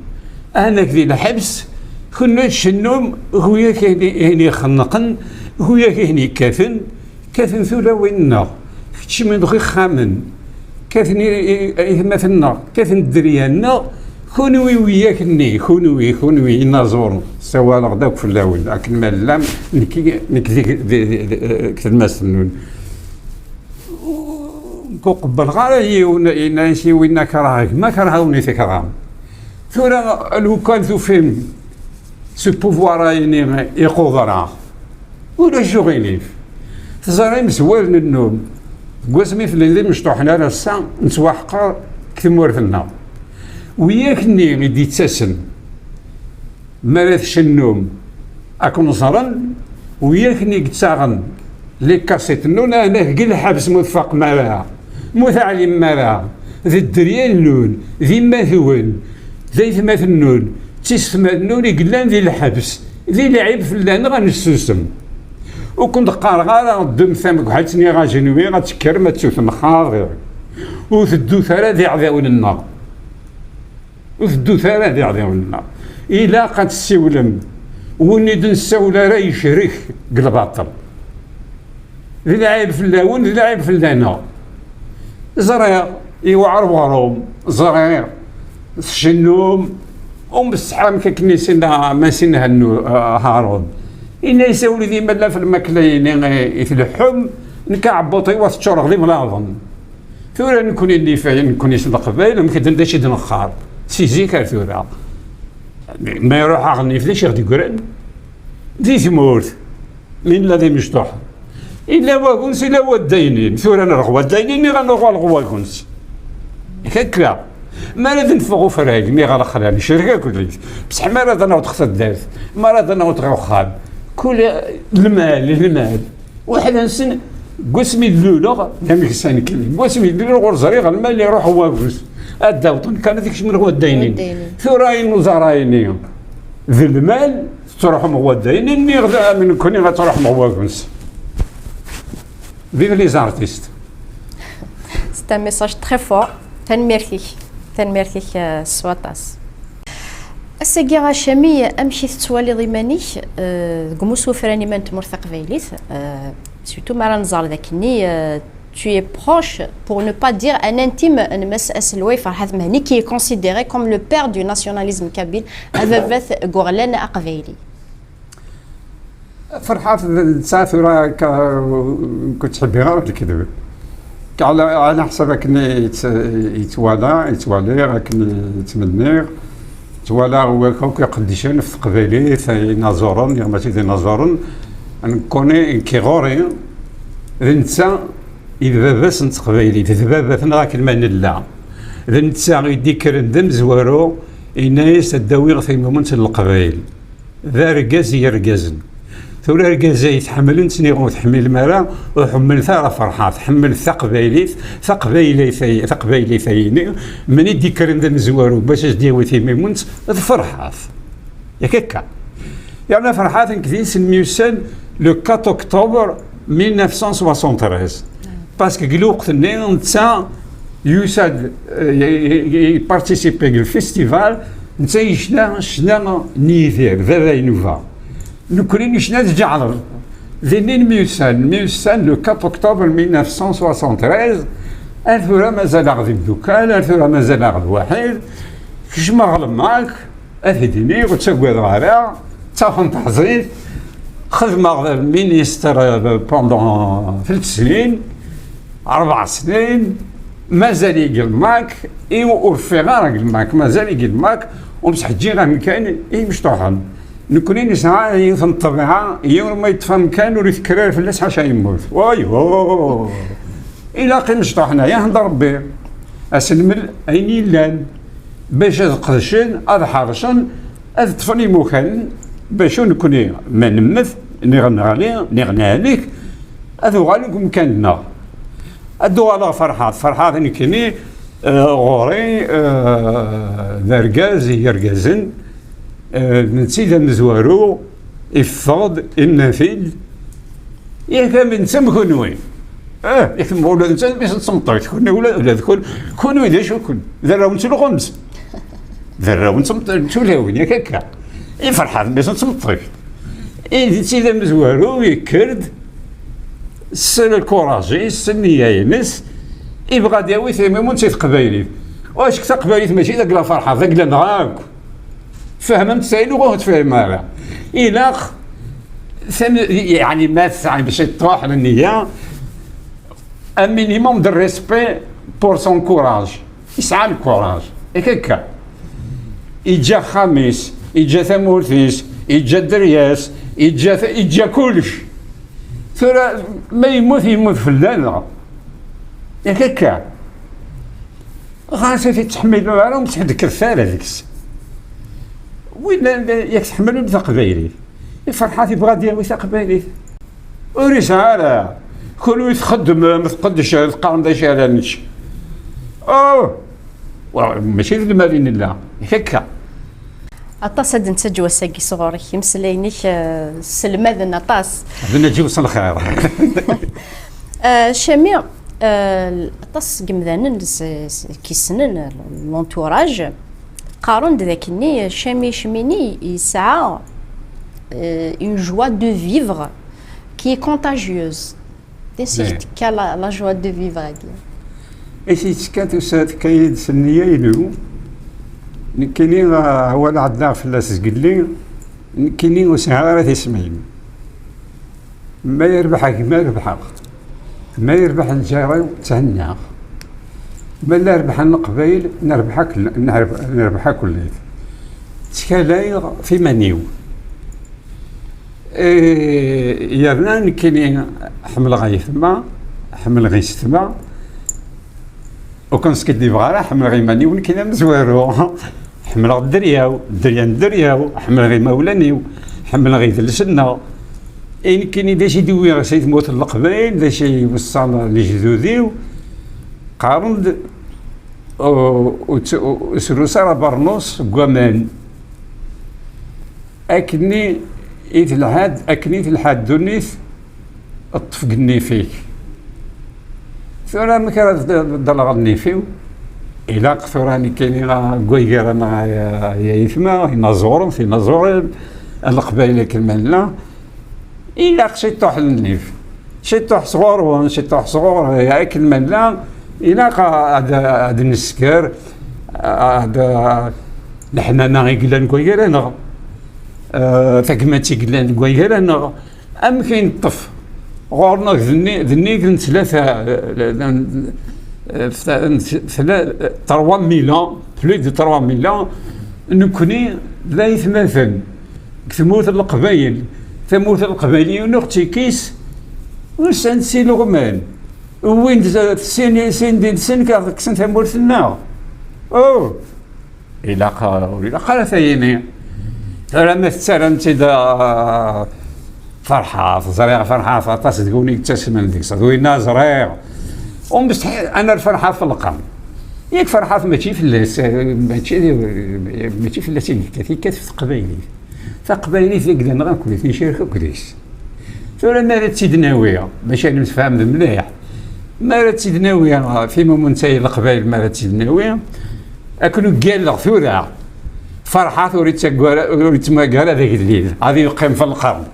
anak di lḥebs, kunwi tcennum, ɣuyak ayen, ayen ixenqen, ɣuyak ayen yekkaten, kkaten tulawin-nneɣ, keččmen deg ixxamen, kkaten i, i, aytmaten-nneɣ, kkaten dderya-nneɣ, kunwi wiyak-nni, kunwi, kunwi inaẓuren, ssawaleɣ-d akk fell-awen, akken ma llam, nekk, nekk di, di, di, di, deg tlemmast-nnun. Ur qebbleɣ ara yiwen, yenna-yas i winna kerheɣ gma, kerheɣ win i tekram. Tura, lukan tufim ce pouvoir-ayini iquder-aɣ, ulac uɣilif. Teẓra imezwaren nnun, deg wasmi tella d imecṭuḥen ar ass-a, nettwaḥqer deg tmurt-nneɣ. Wiyak-nni i d-yettasen, mi ara tcennum, ad ken-ẓren, wiyak-nni yettaɣen les cassettes-nnun, ahat deg lḥebs ma ur tfaqem ara, ma ur teɛlimem ara, d dderya-nnun, d imatwen, d aytmaten-nnun, d tisetmatin-nnun i yellan di lḥebs, di lɛib fell-aneɣ ad nessusem. Ur ken-d-qqareɣ ara ddem tamegḥelt-nni ajenwi ad tekkrem ad tewtem xaḍi. Ur teddut ara d iɛdawen-nneɣ. Ur teddut ara d iɛdawen-nneɣ. Ilaq ad tessiwlem. Win i d-nessawel ara yecrek deg lbaṭel. D lɛib fell-awen, d lɛib fell-aneɣ. Ẓriɣ, yewɛer weɣrum, ẓriɣ, tcennum, ur mbeṣṣeḥ amek akken i s-yenna Masin Hannu, eh, Harun. Yenna-yas a wlidi ma llan f lmakla-yini i, i tleḥḥum, nekk aɛebbuṭ-iw ad t-ččureɣ d iblaḍen. Tura nekkni d Ifayen, nekkni s Leqbayel, amek d acu i d-neqqar? Si zik ar tura. Ma iruḥ aɣ nnif, d acu i ɣ-d-yeggran? Di tmurt, mi nella d imecṭuḥen. Illa wagens, illa waddaynin. Tura nruḥ waddaynin, niɣ ad nuɣal ɣer wagens. Akka. Mi ara d-neffeɣ ufrag, niɣ ɣer lexla, necrek akk-it. Bṣeḥ mi ara d-naweḍ ɣer taddart, mi ara d-naweḍ ɣer uxxam, kul lmal, lmal. Weḥd-nsen, deg wasmi d-luleɣ, d ameksa nekk. Deg wasmi d-luleɣ ur ẓriɣ lmal iruḥ wagens. Ad d-awḍen kan ad kecmen ɣer waddaynin. Waddaynin. Tura ayen uẓar-ayni d lmal, tettruḥum ɣer waddaynin, niɣ d am nekkni ad truḥem ɣer wagens. Vive les artistes. C'est un message très fort. Tanemmirt-ik. Tanemmirt-ik, euh, s waṭas. Ass-agi, a Cami, amek i tettwaliḍ iman-ik, euh, deg umussu ufran iman n tmurt taqbaylit, euh, surtout mi ara nẓer d akken-nni, euh, tu es proche, pour ne pas dire un intime, n Mass Aselway Ferḥat Mhenni, qui est considéré comme le père du nationalisme kabyle, ababat n uɣlan aqbayli. Ferḥat d netta tura akka, ur ttḥibbiɣ ara lekdeb. Ɛla, ɛla ḥsab akken i tt-, i ttwala, i ttwaliɣ, akken i ttmenniɣ, ttwalaɣ wakk akk iqeddcen f teqbaylit, inaẓuren, niɣ mačči d inaẓuren, nekkuni, nekki ɣur-i, d netta i d baba-s n teqbaylit, d baba-tneɣ akken ma nella. D netta i d-ikkren d amezwaru, yenna-yas ad d-awiɣ timimunt n leqbayel. D argaz i yergazen. Tura argaz-a i tḥemmlem-tt niɣ ur tḥemmlem ara, ur ḥemmlet ara Ferḥat, ḥemmlet taqbaylit, taqbaylit ay-, taqbaylit ayini, mani d-ikkren d amezwaru bac as-d-yawi timimunt, d Ferḥat. Yak akka. Yerna Ferḥat nekk d-is myussan le quatre octobre mille neuf cent soixante-treize. Parce que deg lweqt-nni netta yusa-d, eh, i, i, i participer deg lfestival, netta yecna ccna n Yidir, baba Inuba. Nekkni necna d Ǧaɛder. Din i myussan, myussan le quatre octobre mille neuf cent soixante-treize, ar tura mazal-aɣ d imeddukal, ar tura mazal-aɣ d waḥid. Kecmeɣ ɣer Lmak, ad t-id-iniɣ, ur ttagadeɣ ara, ttafent teḥẓin. Xedmeɣ d ministre pendant tlata snin, rebɛa snin, mazal-iyi deg Lmak, i ur ffiɣ ara deg Lmak, mazal-iyi deg Lmak, ur mseḥǧiɣ amkan i yimecṭuḥen. Nekkni nesɛa yiwet n ṭṭbiɛa, yiwen ma yeṭṭef amkan ur itekker ara fell-as ḥaca yemmut. Wayo! Ilaq imecṭuḥen-aya, hend Rebbi, ad s-nmel ayen yellan, bac ad qedcen, ad ḥercen, ad ṭṭfen imukan, bac ur nekkni ma nemmet, niɣ neɣli, niɣ nehlek, ad uɣalen deg umkan-nneɣ. Ad uɣaleɣ Ferḥat, Ferḥat nekkini, eh, ɣur-i, eh, d argaz i yergazen, eh, netta d amezwaru, iffeɣ-d, inna-t-id, yak am netta am kunwi. Eh, yak ula d netta d mmi-s n tmeṭṭut, kunwi ula, ula d kun-, kunwi d acu kun-, d arraw n tulɣemt. D arraw n tmeṭ-, n tulawin, yak akka. I Ferḥat, mmi-s n tmeṭṭut. I d netta d amezwaru, yekker-d s lkuraj-is, s nniya-ines, ibɣa ad yawi timimunt i teqbaylit. Acku taqbaylit mačči d agla Ferḥat, d agla-nneɣ akk. Tfehmemt ayen ur tfehmem ara. Ilaq, tam-, yeɛni ma tesɛam ciṭṭuḥ n nniya, un minimum de respect pour son courage. Yesɛa lkuraj. Yak akka. Iǧǧa axxam-is, iǧǧa tamurt-is, iǧǧa dderya-s, iǧǧa, iǧǧa kullec. Tura, ma yemmut, yemmut fell-aneɣ. Yak akka. Ɣas ur t-tettḥemmilem ara, ur ttḥeddket ara deg-s. Win yak tḥemmlem taqbaylit, Ferḥat ibɣa ad yawi taqbaylit. Ur yesɛi ara. Kunwi txeddmem, tqeddcem, teqqarem d acu ara nečč. Oh! Wa, mačči d lmal i nella. Akka. Aṭas ad nettaǧew ass-agi sɣur-k. Imeslayen-ik, eh, sselmaden aṭas. Ad neǧǧew s lxir. Eh, Cami, eh, aṭas n yimdanen s-, s-, k-yessnen, l'entourage, qqaren-d d akken Cami Cemini yesɛa, eh, une joie de vivre qui est contagieuse. D acu i k-tekka la, la joie de vivre-agi? Acu i tekka tusa, tekka-yi-d s nniya-inu. Nekkini, ah, awal ɛeddaɣ fell-as zgelli, nekkini ur sɛiɣ ara tismin. Ma yerbeḥ a gma, rebḥeɣ. Ma yerbeḥ lǧar-iw, thennaɣ. Ma la rebḥen Leqbayel, nerbeḥ akk-, nerbeḥ, nerbeḥ akk-, ttkalayɣ f iman-iw. Eh, yerna nekkini ḥemmleɣ ayetma, ḥemmleɣ isetma, ur ken-skiddibeɣ ara, ḥemmleɣ iman-iw nekkini amezwaru. Ḥemmleɣ dderya-w, dderya n dderya-w, ḥemmleɣ imawlan-iw, ḥemmleɣ idles-nneɣ. I nekkini d acu i d-wwiɣ si tmurt n Leqbayel, d acu i weṣṣan lejdud-iw, qqaren-d, ur, ur tt-, ur srus ara abernus deg waman. Akkenni i telḥa, akkenni i telḥa ddunit, ṭṭef deg nnif-ik. Tura amek ara d-, ḍalleɣ nnif-iw? Ilaq tura nekkini deg waygar-a, a, a yayetma, inaẓuren, tinaẓurin, a Leqbayel akken ma nella, ilaq ciṭṭuḥ n nnif. Ciṭṭuḥ sɣur-wen, ciṭṭuḥ sɣur, akken ma nella, ilaq ad, ad nesker, ad, leḥnana i yellan deg waygar-nneɣ, eh, tagmat i yellan deg waygar-nneɣ, amek i neṭṭef ɣur-neɣ d nni-, d nnig n tlata, eh, n, eh, tla-, trois mille ans, plus de trois mille ans, nekkni d aytmaten deg tmurt n Leqbayel, tamurt n Leqbayel, yiwen ur ɣ-tt-ikkis, usan-d si leɣman, wwin-d sin, sin din-sen, kksen tamurt-nneɣ. Oh! Ilaq, ur ilaq ara tayini. Tura ma tettarram-tt-id, ah, Ferḥat, ẓriɣ Ferḥat, aṭas deg-wen i yettasmen deg-s. D winna ẓriɣ. Umbeɛd, ana Ferḥat f lqern. Yak Ferḥat mačči fell-as, mačči, mačči fell-as i yekkat, yekkat f teqbaylit. Taqbaylit d agla-nneɣ akk, ncerek akk deg-s. Tura mi ara tt-id-nawi, bac ad nemsefham d mliḥ, mi ara tt-id-nawi, timument-a i Leqbayel mi ara tt-id-nawi, akken uggalleɣ tura, Ferḥat ur yettagga ara, ur yettmagga ara d agellid, ad yeqqim f lqern.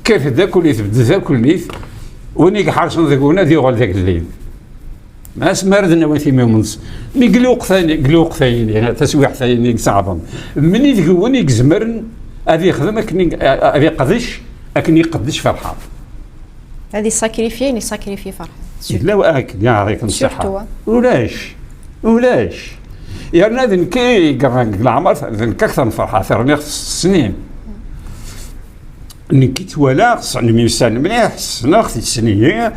Kkret-d akk-, tebded akk-, win i iḥerṣen deg-wen ad yuɣal d agellid. Asmi ara d-nawi timiwent, mi deg lweqt-, deg lweqt-ayini, taswiɛt-ayini i iṣeɛben, mni deg-wen i izemren ad yexdem akken i, ad iqdec akken iqeddec Ferḥat? Ad isakrifye ayen isakrifye Ferḥat. Yella akken, yeɛṭik-n ṣṣeḥḥa. Surtout, ah. Ulac, ulac. Yerna d nekk i yerran deg leɛmer, d nekk akter n Ferḥat, rniɣ s snin. Nekk i t-walaɣ, s-, nemyussan mliḥ, ssneɣ-t, yessen-iyi.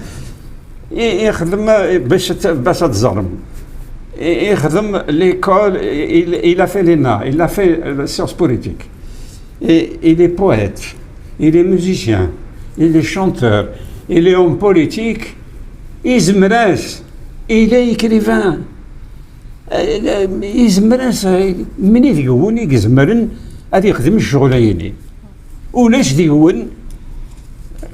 I, ixdem, eh, bac ad, bac ad teẓrem. I, ixdem l'école, il, il a fait l'ENA, il a fait, euh, sciences politiques. Et il est poète, il est musicien, il est chanteur, il est homme politique. Izmer-as, il est écrivain. Eh, izmer-as, eh, mni deg-wen i izemren ad yexdem ccɣel-ayini? Ulac deg-wen.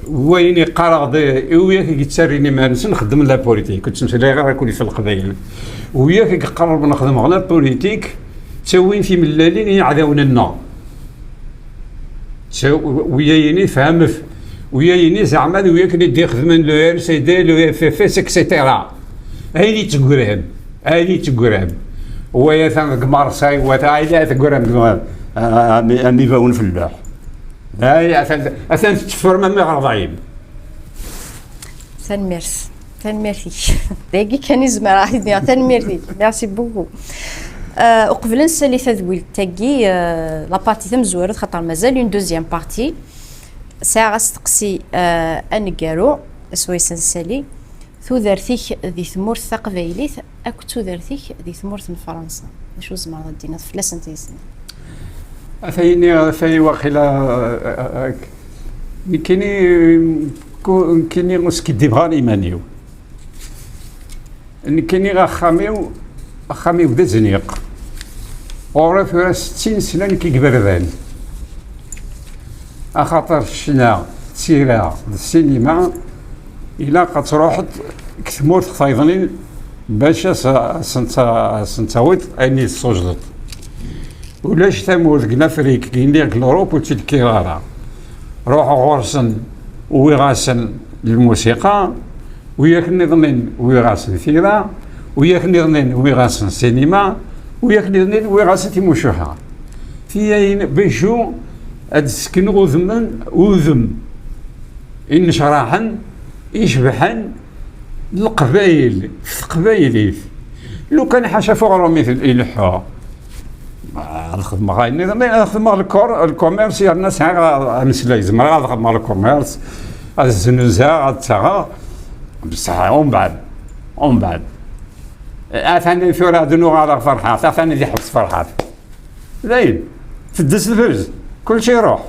Wayen i qqareɣ d, i wiyak i yettarrin iman-nsen xeddmen la politique, ur ttmeslayeɣ ara akk ɣef Leqbayel. Wiyak i iqerrben xedmeɣ la politique, ttawin timellalin i yiɛdawen-nneɣ. Ttaw-, wiyayen i fehmet, wiyayen i zeɛma d wiyak i d-ixedmen le R C D, le F F S, et cetera. Ayen i teggrem, ayen i teggrem. Wa atan deg Marseille, wa atan, ayen i teggrem, a, a, am, am ibawen f lluḥ. Ay, atan, atan tetteffrem am iɣerdayen. Tanemmirt. Tanemmirt-ik. Dagi kan i zemreɣ ad d-iniɣ tanemmirt-ik. Merci beaucoup. Euh, uqbel ad nsali tadwilt-agi, euh, la partie tamezwarut, xaṭer mazal une deuxième partie. Sɛiɣ asteqsi, euh, aneggaru, swayes ad nsali. Tudert-ik di tmurt taqbaylit akked tudert-ik di tmurt n Fransa. D acu tzemreḍ ad d-tiniḍ fell-asent? Atayini, atay waqila, eh, eh, eh, nekkini, ku-, nekkini ur skiddibeɣ ara iman-iw. Nekkini axxam-iw, axxam-iw d azniq. Ɣur-i tura settin sna nekk i iberdan. Axaṭer ccna, d tira, d ssinima, ilaq ad truḥeḍ deg tmurt xtayeḍnin bac as-, as-, as-, as-, as-, tawiḍ ayen i tessujdeḍ. Ulac tamurt deg Lafrik, deg, deg Lurup, ur tt-id-kkiɣ ara. Ruḥeɣ ɣur-sen, uwiɣ-asen lmusiqa, wiyak nniḍen uwiɣ-asen tira, wiyak nniḍen uwiɣ-asen sinima, wiyak nniḍen uwiɣ-asen timucuha. Tiyayin, bacu ad d-sekneɣ udem, udem inecraḥen, icebḥen, Leqbayel, f teqbaylit. Lukan ḥaca f uɣrum i t-, i leḥḥuɣ. Ad xedmeɣ ayen nniḍen, ad xedmeɣ lkur-, lkumers, yerna sɛiɣ ameslay, zemreɣ ad xedmeɣ lkumers, ad znuzaɣ, ad ttaɣeɣ, bessah umbeɛd, umbeɛd. Atan tura ad nuɣaleɣ Ferḥat, atan ad iḥbes Ferḥat. Dayen, teddez tefrez, kulci iruḥ.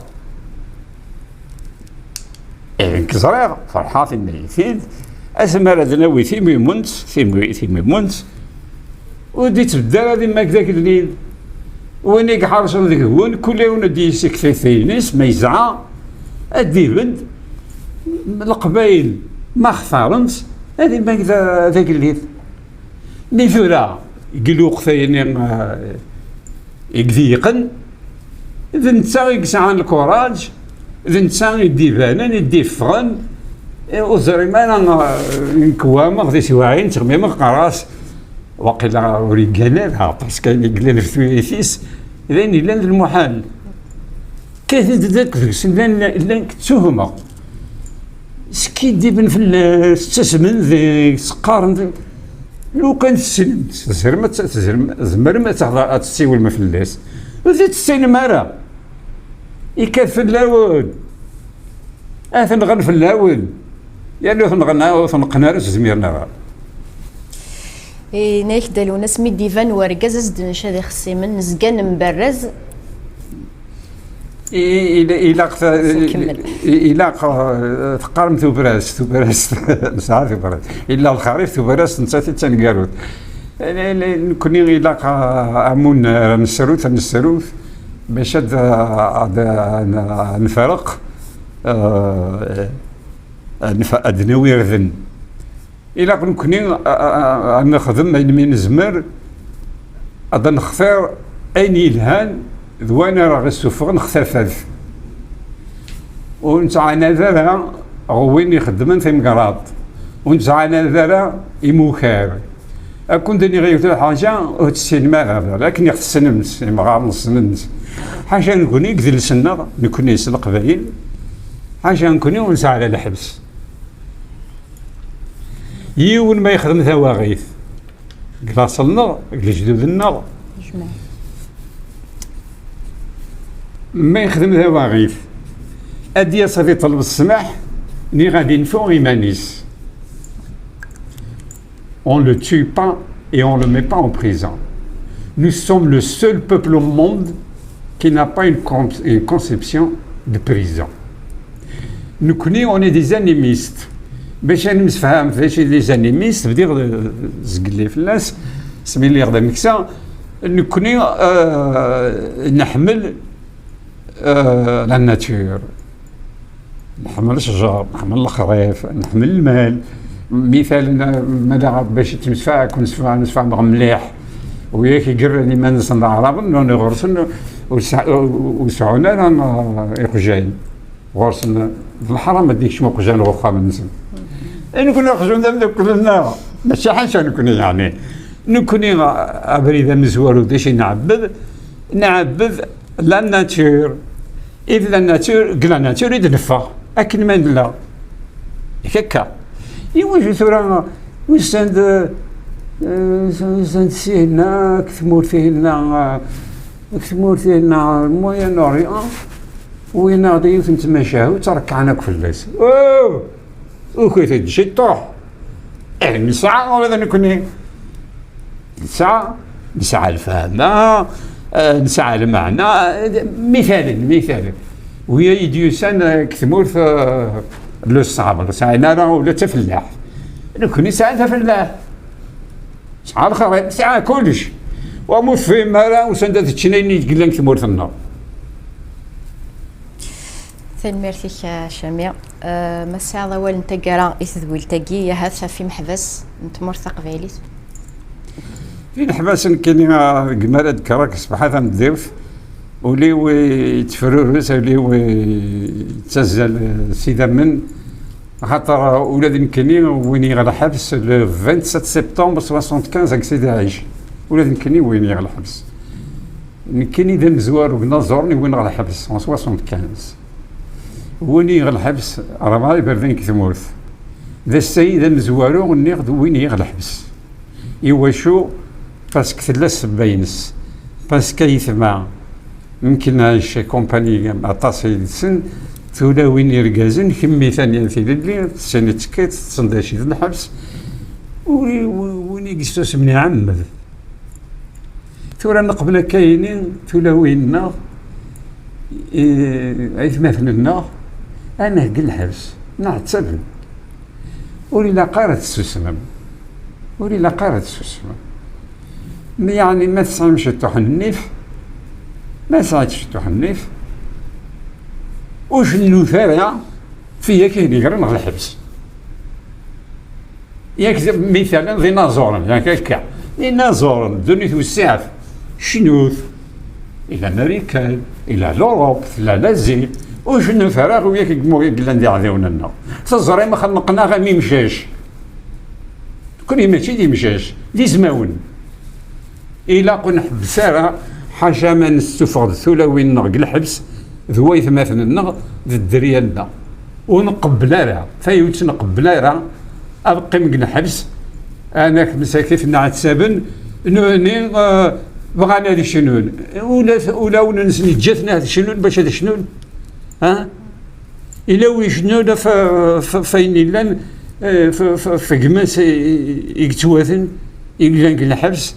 Eh, nekk ẓriɣ, Ferḥat yenna-yi-t-id, asmi ara d-nawi timimunt, timi-, timimunt, ur d-ittbeddal ara di mak d agellid. Win i iḥerṣen deg-wen, kul yiwen ad d-yessek tayet-ines, ma yesɛa, ad d-ibedd Leqbayel, ma xtaren-t, ad imak d, d agellid. Mi tura, deg lweqt-ayini, eh, i idiqen, d netta i yesɛan lkuraǧ, d netta i d-ibanen, i d-iffɣen, eh, ur ẓrim ara, eh, nekk wehmeɣ di teswiɛin, ttxemmimeɣ, qqareɣ-as, waqila ur yeggan ara, parce que ayen yellan ɣef tuyat-is, d ayen yellan d lmuḥal. Kkaten-d akk deg-sen, llan, llan ttuhmeɣ. Skiddiben fell-as, ttasmen deg-s, qqaren-d, lukan tessnem-t, tzemrem ad t-, tzemrem, tzemrem ad teɣ-, ad tessiwlem fell-as. Ur t-tessinem ara. Ikkat fell-awen. Ad t-nɣen fell-awen. Yerna ur t-nɣen, ur t-neqqen ara, ur s-zmiren ara. Yenna-yak Dda Lwennas, mi d-iban wergaz, ad s-d-ncad ixessimen, nezga nemberrez. I, i, ilaq ta-, Nkemmel. I, ilaq, eh, teqqarem tubrast, tubrast, nesɛa tubrast. Illa lxarif, tubrast, nettat i d taneggarut. Eh, ne-, ne-, nekkni ilaq, eh, amun, eh, nesrut, ad nesrut, bac ad, ad, ad nferq, eh, ad nf-, ad nawi irden. Ilaq nekkni a, a, a, ad nexdem ayen mi nezmer, ad nextir ayen yelhan d wayen ara ɣ-isuffɣen ɣer tafat. Ur nettɛanad ara ɣer win ixeddmen timgerraḍt, ur nettɛanad ara imukar. Ad ken-d-iniɣ yiwet lḥaǧa ur tt-tessinem ara, akken i ɣ-tessnem s imɣaren ssnen-tt. Ḥaca nekni deg idles-nneɣ, nekni s Leqbayel, ḥaca nekni ur nesɛi ara lḥebs. Yiwen ma yexdem tawaɣit, deg laṣel-nneɣ, deg lejdud-nneɣ, ma yexdem tawaɣit, ad d-yas ad iṭleb ssmaḥ, niɣ ad infu iman-is. On le tue pas et on le met pas en prison. Nous sommes le seul peuple au monde qui n'a pas une, con- une conception de prison. Nekni, on est des animistes. Bac ad nemsefham d acu i d les animistes, bdiɣ d- zgelli fell-as, smi lliɣ d ameksa. Nekni, euh, nḥemmel, euh, la nature. Nḥemmel ccjer, nḥemmel lexrif, nḥemmel lmal. Mital, ma d bac ad temsefham, ad nemsefham mliḥ. Wiyak i yerran iman-nsen d aɛraben, nuni ɣur-sen ur sɛ- ur sɛun ara, euh, iqjan. Ɣur-sen d leḥram ad d-ikcem uqjan ɣer uxxam-nsen. I nekni aqjun d ameddakel-nneɣ, mačči ḥaca nekni, yeɛni. Nekni, abrid amezwaru d acu i nɛebbed? Nɛebbed la nature. I d la nature, deg la nature i d-neffeɣ, akken ma nella. Yak akka. Iwacu tura, wissen d, eh, wissen d sihna, deg tmurt-ihna, eh, deg tmurt-ihna, Moyen-Orient, wwin-aɣ-d yiwet n tmacahut, ttrekkɛen akk fell-as. Oh! Ukiet-d ciṭuḥ. Eh, nesɛa ula d nekni. Nesɛa, nesɛa lfahma, eh, nesɛa lmeɛna, eh, mitalen, mitalen. Wiya i d-yusan, eh, deg tmurt, eh, le sable, sɛin ara ula d tafellaḥt. Nekni sɛan tafellaḥt. Sɛa lxir, sɛa kullec. Wa mu tefhim ara, usan-d ad ččen ayen i yellan deg tmurt-nneɣ. Tanemmirt-ik a Cami. Eh, ma tesɛiḍ awal n taggara i tedwilt-agi, ahat ɣef imeḥbas n tmurt taqbaylit? Imeḥbas nekkini, ah, deg mi ara d-kkreɣ deg ṣṣbeḥ tameddit, ul-iw yettefrurus, ul-iw yettazzal s idammen, axaṭer ula d nekkini wwin-iyi ɣer lḥebs le vingt-sept septembre soixante-quinze deg Sidi Ɛic. Ula d nekkini wwin-iyi ɣer lḥebs. Nekkini d amezwaru deg inaẓuren i wwin ɣer lḥebs en soixante-quinze. Wwin-iyi ɣer lḥebs rebɛa iberdan deg tmurt. D ass-ayi d amezwaru, nniɣ-d, wwin-iyi ɣer lḥebs. Iwacu? Parce que tella ssebba-ines. Parce que ayetma, mken ɛic compagnie aṭas yid-sen, tulawin irgazen, kemmi tanya tilelli, tessen ttekkiḍ, tessen d acu d lḥebs. Wi-, wi-, win i yessusmen iɛemmed. Tura neqbel akka yini, tulawin-nneɣ, i- aytmaten-nneɣ, anah deg lḥebs, nɛettaben. Ur ilaq ara ad tessusmem. Ur ilaq ara ad tessusmem. Mi, yeɛni, ma tesɛim ciṭuḥ n nnif, ma tesɛiḍ ciṭuḥ n nnif, ur cennut ara fi yak i d-yeggran ɣer lḥebs. Yak d- mitalen d inaẓuren, yak akka. D inaẓuren, ddunit wessiɛet. Cnut. Ila Marikan, ila l'Europe, tella l'Asie. Ur cennut ara ɣer yak i yellan d iɛdawen-nneɣ. Teẓrim axaṭer neqqen-aɣ am imcac. Nekkni mačči d imcac, d izmawen. Ilaq ur nḥebbes ara, ḥaca ma nessufeɣ-d tulawin-nneɣ deg lḥebs, d waytmaten-nneɣ, d dderya-nneɣ. Ur nqebbel ara, tayet ur nqebbel ara ad qqim deg lḥebs, anak msakit nɛettaben, nutni, eh, bɣan ad cnun. Ula, ulawen-nsen yeǧǧa-ten ad cnun bac ad cnun. Ha? Ila wi cnun ɣef, ɣef, ɣef ayen illan, eh, ɣef, ɣef, ɣef gma-s i, i, i yettwaten, i yellan deg lḥebs.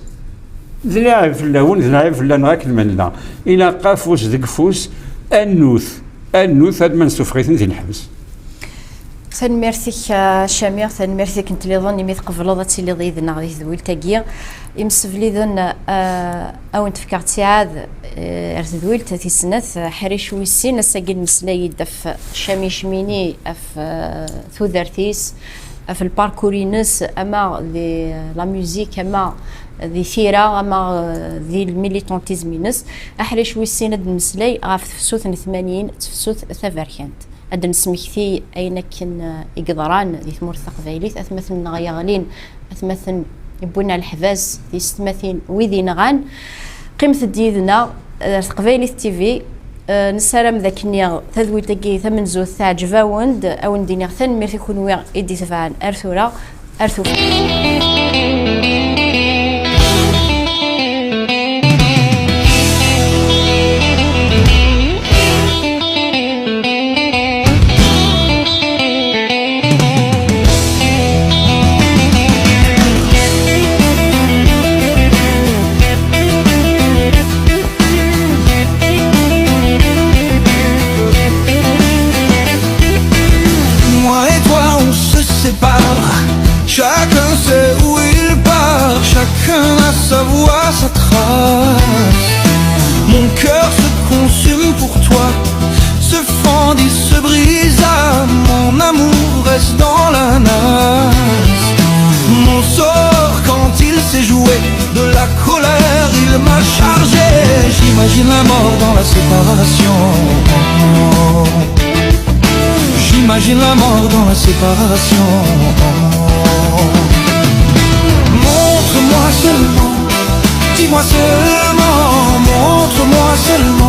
D lɛib fell-awen, d lɛib fell-aneɣ akken ma nella. Ilaq afus deg ufus, annut, annut, ad ma nessufeɣ-iten di lḥebs. Tanemmirt-ik a Cami, tanemmirt-ik n tliḍen imi tqebleḍ ad tiliḍ yid-neɣ di tedwilt-agi. Imsefliden, eh, a wen-d-fkeɣ ttiɛad, eh, ar tedwilt tis snat, eh, ḥric wis sin, ass-agi nmeslay-d ɣef Cami Cmini, ɣef, eh, tudert-is, ɣef lparkur-ines, ama di la musique, ama di tira, ama, eh, di lmilitantisme-ines. Aḥric wis sin ad d-nmeslay ɣef tefsut n tmanyin, d tefsut taberkant. Ad d-nesmekti ayen akken, eh, i yeḍran di tmurt taqbaylit, atmaten-nneɣ yeɣlin, atmaten yewwin ar leḥbas, tiyessetmatin, wid yenɣan. Qqimet-d yid-neɣ, eh, ar Teqbaylit T V. Eh, nessaram d akken tadwilt-agi tamenzut teɛǧeb-awen-d, ad wen-d-iniɣ tanemmirt i kunwi i d-itebɛen ar tura, ar tufat. Moi et toi, on se sépare. Chacun sait où il part. Chacun a sa voie, sa trace. Mon cœur se consume pour toi. Se fendit, se brisa. Mon amour reste dans la nasse. Mon sort, quand il s'est joué, de la colère, il m'a chargé. J'imagine la mort dans la séparation. J'imagine la mort dans la séparation. Montre-moi seulement, dis-moi seulement, montre-moi seulement.